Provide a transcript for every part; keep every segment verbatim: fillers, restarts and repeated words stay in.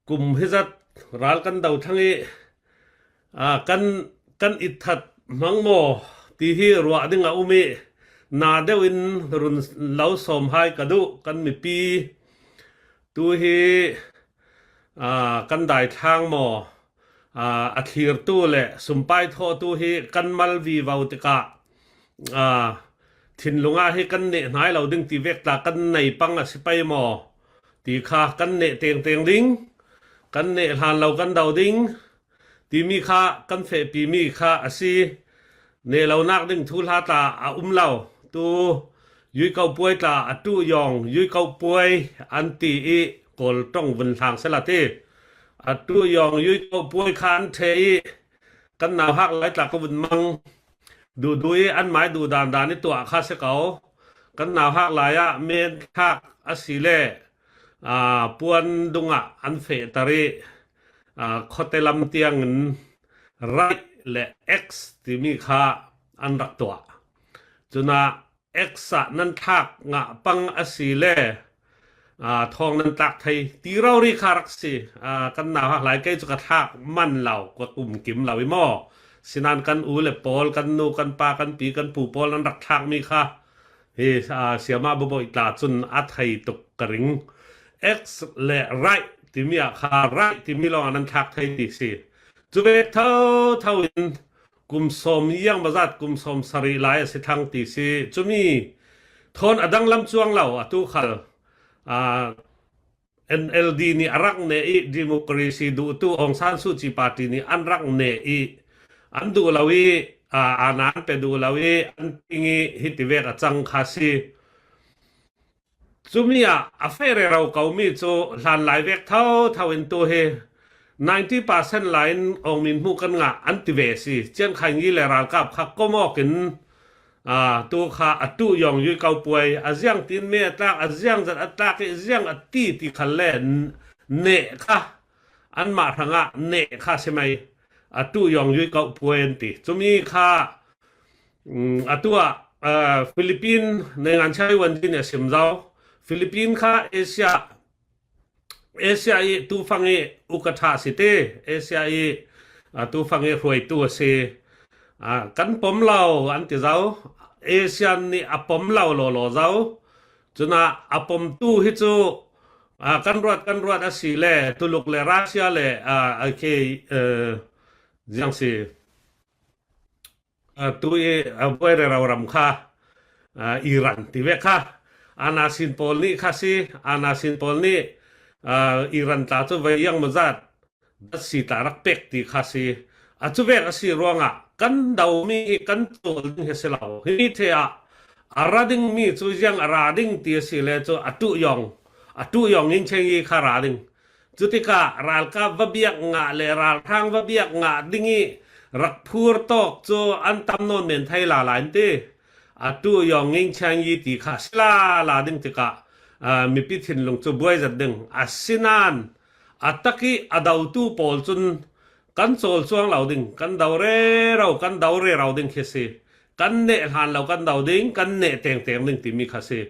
kum hizat ral kan do thlang i, a, kan, kan itthat hmang maw ti hi ruah ding a um i, na deuh in run lo sawm hai ka duh. Kan mipi tu hi, a, kan daithlang maw, a, a thlirtu le sumpai thawhtu hi kan mal vivo tikah, a, thinlung ah hi kan neh hnai lo ding ti vek tla kan nei pang a si pei maw ti kha kan neh tengteng ding, kan neh hlan lo kan do ding timi kha kan fehpi mi kha a si. Neh lo nak ding thuhla tla a um lo. Tu Yuikaupuai tla a tuh yawng Yuikaupuai an ti i Kawl ṭong vun hlang sela ti. A tuh yawng Yuikaupuai kha an ṭhe i kan nauhak lai tla ka vun mang duhduh i an mai duh dandan i tuah kha si ko. Kan nauhak lai ah men thlak a si le, a, puan dungah an fehtar i, a, khawte lam tiangin right le X timi kha an rak tuah. Cunah X ah nan thlak ngah pang a si le, aa, thawng nan tlak thei ti rori kha rak si. Aa, kan nauhak lai kei cu ka thlak man lo, ka kum kim lo i maw? Sinan kan u le pawl, kan nu, kan pa, kan pi, kan pu pawl nan rak thlakmi kha hi, aa, siama babawi tla cun a thei tuk ka ring. X le right timi ah kha right timi lawng ah nan thlak thei ti si. Cu ve thotho in kum sawm iang bazat kum sawm sarih lai a si thlang ti si. Cumi thawn a danglam cuang lo, atu khal, aa, N L D nih a rak neh i, democracy duhtu Aung San Suu Kyi party nih an rak neh i, an duh lo i, aa, aa, na an pe duh lo i, an ting i, hiti vek a cang kha si. Cumi ah a feh rero komi cu hlanlai vek thotho in tu hi ninety percent lai in Aung Min hmuh kan ngah an ti ve si. Cian Khai Ngi le ralkap kha kom awk in, aa, tu kha a tuh yawng Yuikaupuai a ziang tin me a tlak, a ziang zat a tlak i ziang a ti ti khal le n-, neh kha anmah hrangah neh kha si mai. A tuh yawng Yuikaupuai an ti. Cumi kha, mm, atu ah, aa, Philippine Naingan Chai Wan Jin a sim zo. Philippine kha Asia, Asia i tufang i ukatha si ti, Asia i, aa, tufang i hruaitu a si. Aa, kan pom lo an ti zo. Asian nih a pom lo lawlaw zo. Cunah a pomtu hi cu, aa, kan ruat, kan ruat a si le Tuluk le Russia le, aa, a ke, aa, ziang si. Aa, tu i, aa, buai rero ram kha, aa, Iran ti ve kha. Ana sin pawl nih kha si, ana sin pawl nih, aa, Iran tla cu vei yang mazat, dat si tla rak pek ti kha si. A cu vek a si ruangah kan domi hi kan cawl ding hi si lo. Hi mi the ah a ra dingmi cu ziang a ra ding ti a si le cu a tuh yawng, a tuh yawng in cheng i kha ra ding. Cutikah ralkap va biak ngah le ralhrang va biak ngah ding i rak phur tawk cu an tam nawn men thei lala in ti. A tuh yawng in cheng i ti kha si lala ding tikah, aa, mipi thinlung cu buai zat ding a si nan, a tak i a dotu pawl cun kan cawl cuang lo ding, kan do rero, kan do rero ding khi si. Kan neh hlan lo kan do ding, kan neh tengteng ding timi kha si.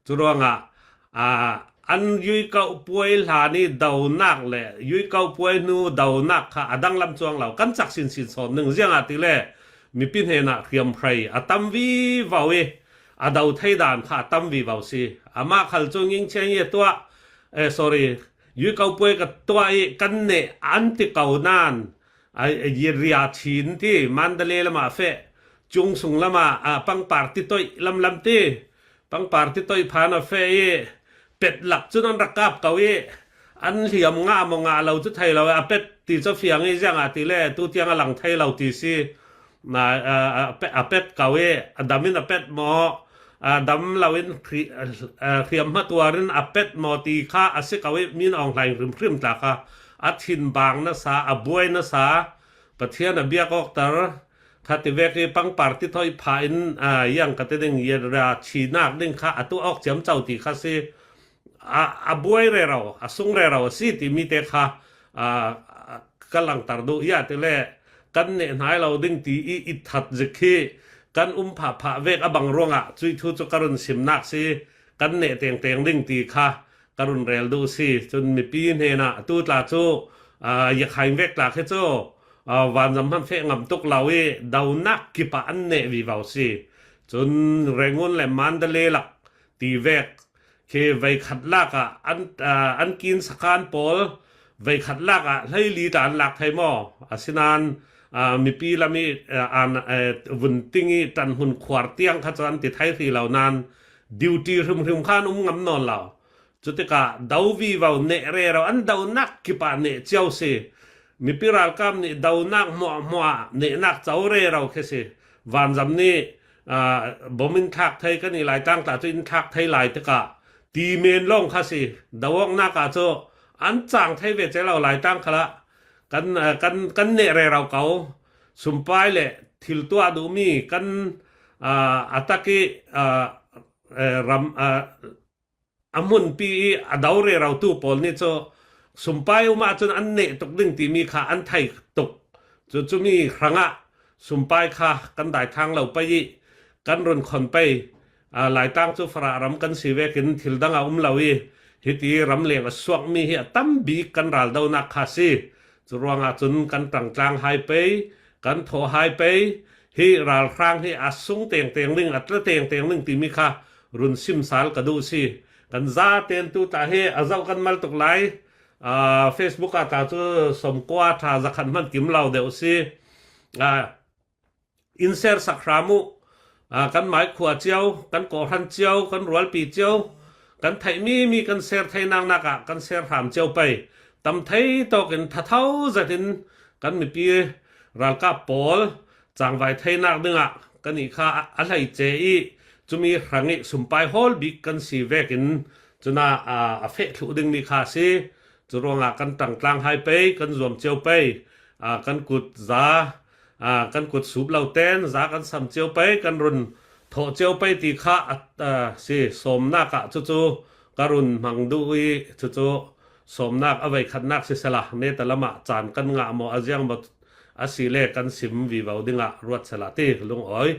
Curuangah, aa, an Yuikaupuai hlan i donak le Yuikaupuai hnu donak kha a danglam cuang lo, kan cak sinsin sawn ding. Ziangahtile mipi hnenah hriamhrei a tam vivo i a do thei dan kha a tam vivo si. Amah khal cu Ngingchiang i a tuah, eh, sorry, Yuikaupuai ka tuah i kan neh an ti ko nan, a, a, i ria chin ti Mandalay lamah feh, cung sung lamah, a, pangpar ti toih lamlam ti, pangpar ti toih phan a feh i pet lak cun an rak kap ko i an hliam ngah maw ngah lo cu thei lo, a pet ti cu fiang i ziangahtile tu tiang a lang thei lo ti si. Na, a, a, a pet ko i a dam in a pet maw, a dam lo in hri-, a, hriamhma tuar in a pet maw ti kha a si ko i min awng hlaing hrimhrim tla kha a thinbang nasa, a buai nasa, Pathian a biak awkter kha ti vek i pangpar ti thoih pha in, a, yang ka ti ding, i ra chinak ding kha a tuah awk ciamco ti kha si. A, a buai rero, a sung rero a si timi te kha, a, a, ka langter duh. Iah tile kan neh hnai lo ding ti i itthat zik hi kan um phahphah vek a bang ruangah cuih thu cu ka run simnak si. Kan neh tengteng ding ti kha ka run rel duh si. Cun mipi hnenah tu tla cu, aa, Yakhain vek tla khi cu, aa, vanzam hman feh ngam tuk lo i donak kipah an neh vivo si. Cun Rangoon le Mandalay lak ti vek khi veikhat lak ah an, aa, an kin sakhan pawl veikhat lak ah hleili tla an lak thei maw? Asinain, aa, mipi lam i, aa, an, aa, vun ting i ṭanhmun khuar tiang kha cu an ti thei hrih lo nain duty hrimhrim kha an um ngam nawn lo. Cutikah do vivo neh rero an donak kipah neh cio si. Mipi ralkap nih donak hmuahhmuah nehnak co rero khi si. Vanzam nih, aa, bom in thlak thei, kan i Laitlang tla cu in thlak thei lai tikah ti men lawng kha si. Do awknak ah cu an cang thei ve ce lo Laitlang khalah kan, aa, kan, kan neh rero ko. Sumpai le thil tuah duhmi kan, aa, a tak i, aa, eh, ram, aa, a hmunpi i a do rerotu pawl nih cu sumpai um ahcun an neh tuk ding timi kha an thei tuk. Cu, cumi hrangah sumpai kha kan daithlang lo pei i kan run khon pei. Aa, Laitlang cu Farah ram kan si vekin thil dang a um lo i hiti ramleng a suakmi hi a tam bik kan raldonak kha si. Cu ruangah cun kan ṭangtlang hai pei, kan thawh hai pei, hi ralhrang hi a sung tengteng ding, a tla tengteng ding timi kha run sim sal ka duh si. Kan zaten tu tla hi a zoh kan mal tuk lai. Aa, Facebook ah tla cu sawmkua ṭha zakhat hman kim lo deuh si. Aa, in share sak hram uh. Aa, kan maikhua cio, kan kawhhran cio, kan rualpi cio, kan theihmi mi kan share theinak nak ah kan share hram cio pei. Tam thei tawkin thatho zetin kan mipi ralkap pawl cangvai theinak dingah kan i kha a, a hleice i cumi hrang i sumpai hawl bik kan si vekin cunah, aa, a feh thluh dingmi kha a si. Cu ruangah kan ṭangtlang hai pei, kan zuam cio pei, aa, kan kut za, aa, kan kut sup lo ten za kan sam cio pei, kan run thawh cio pei ti kha a, aa, si. Sawmnak ah cucu ka run hmang duh i cucu sawmnak a veikhatnak sisela, neta lamah caan kan ngah maw, a ziang maw a si le kan sim vivo dingah ruat sela ti lungawi.